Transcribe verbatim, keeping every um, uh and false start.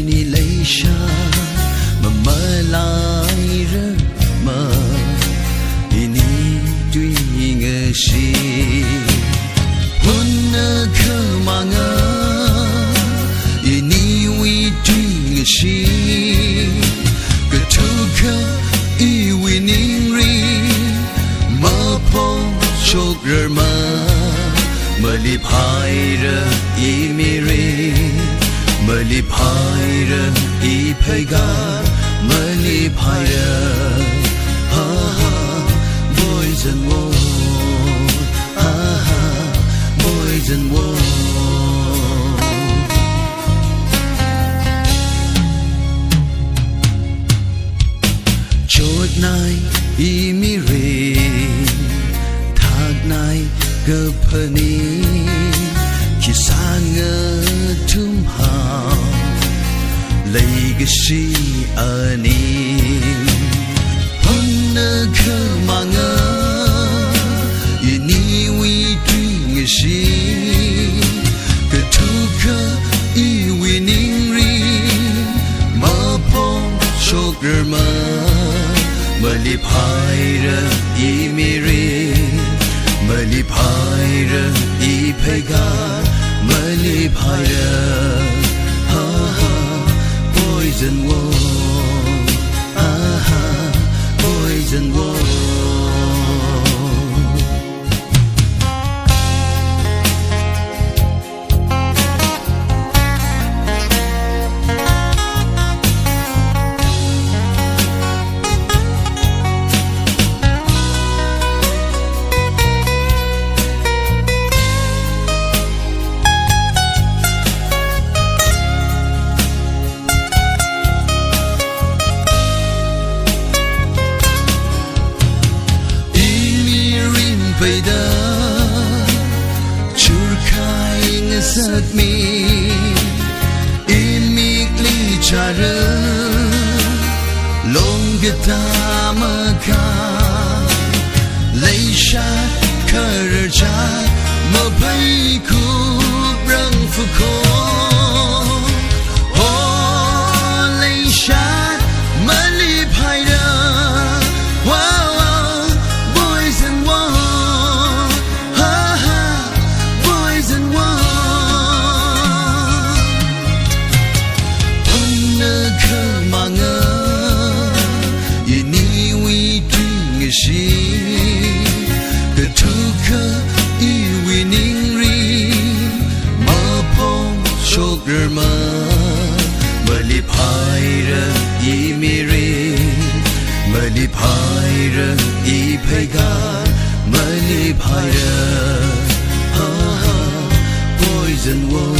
Ini leisha mamalairarma, ini tui ngashi. Hunna khamanga iniwui tui ngashi. Kathukha iwui ningri maphongshokrarma, maliphaira imirin, maliphaira ipheikar, maliphaira. Ha ha, boys and war. Ha ha, boys and war. Chotnai imirin, thaknai kaphaning, khisānga thumhao leikashi ani. Hunna khamanga iniwui tui ngashi. Kathukha iwui ningri maphongshokrarma, maliphaira imirin, maliphaira ipheikar, maliphaira. Ha ha, boys and war. Ha ha, boys and war. Imirin peida churkhai ngasakmi, imikli chara long katā makha, leisha khararcha maphei kuprang fuko. Ho leisha maliphaira. Wow, wow, boys and war. Ha ha, boys and war. Hunna khamanga iniwui tui ngashi. Kathukha iwui ningri maphongshokrarma, maliphaira imirin, maliphaira ipheikar, maliphaira. Ha ha, boys and war.